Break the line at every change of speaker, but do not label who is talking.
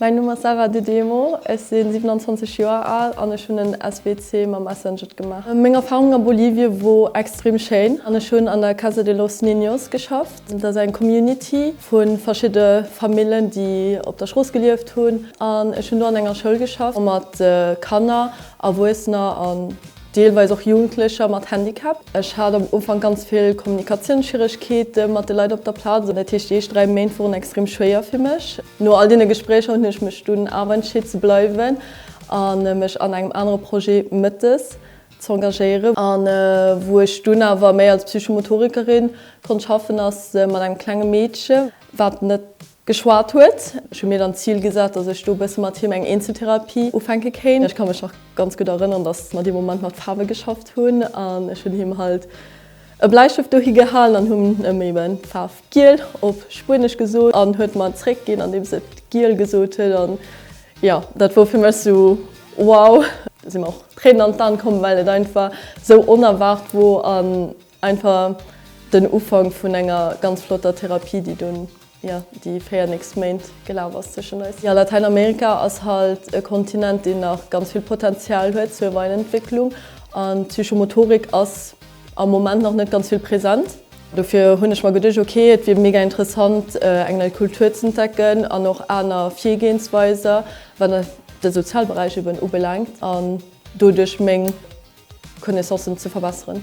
Mäin Numm ass Sarah Dedemo, ech si 27 Joer al an ech hunn en SWC mam SNJ gemaach. Meng Erfarung a Bolivie wor extrem schéin an ech hunn an der Casa de los Niños geschafft. Dat ass eng Community vu verschidde Famillen, déi op der Strooss gelieft hunn an ech hunn do an enger Schoul geschafft mat Kanner, Erwuessener an deelweis och Jugendlecher mat Handicap. Ech hat am Ufank ganz vill Kommunikatiounsschwieregkeete mat de Leit op der Plaz. Dat heescht, déi éischt 3 Méint woren extrem schwéier fir mech. No all deene Gespréicher hunn ech mech dunn awer entscheet ze bleiwen a mech an engem anere Projet mëttes z'engagéieren. A wou ech dunn awer méi als Psychomotorikerin konnt schaffen, ass mat engem klenge Meedche, wat net geschwat huet. Ech hu mir dann d'Zil gesat, dass ech do e bësse mat him eng Eenzeltherapie ufänke kéint. Ech ka mech nach ganz gutt erënneren, dass mer dee Moment mat Faarwe geschafft hunn an ech hunn him halt e Bläistëft dohi gehalen an hunn em eben d'Faarf giel op Spuenesch gesot an huet mer zréckginn andeems et giel gesot huet an jo, dat wor fir mech sou wow. Do si mer och Tréinen an d'Aen komm, well et einfach sou onerwaart wor an Einfach den Ufank vun enger ganz flotter Therapie, déi dunn, jo, déi 4 nächst Méint gelaf ass zwëschen eis. Jo, Latäinamerika ass halt e Kontinent, deen nach ganz vill Potenzial huet zur Weiderentwécklung an d'Psychomotorik ass am Moment nach net ganz vill präsent. Dofir hunn ech mer geduecht, ok, et wier mega interessant eng nei Kultur z'entdecken an och aner Virgehensweiser, wat de Sozialberäich eben ubelaangt an doduerch meng Connaissancen ze verbesseren.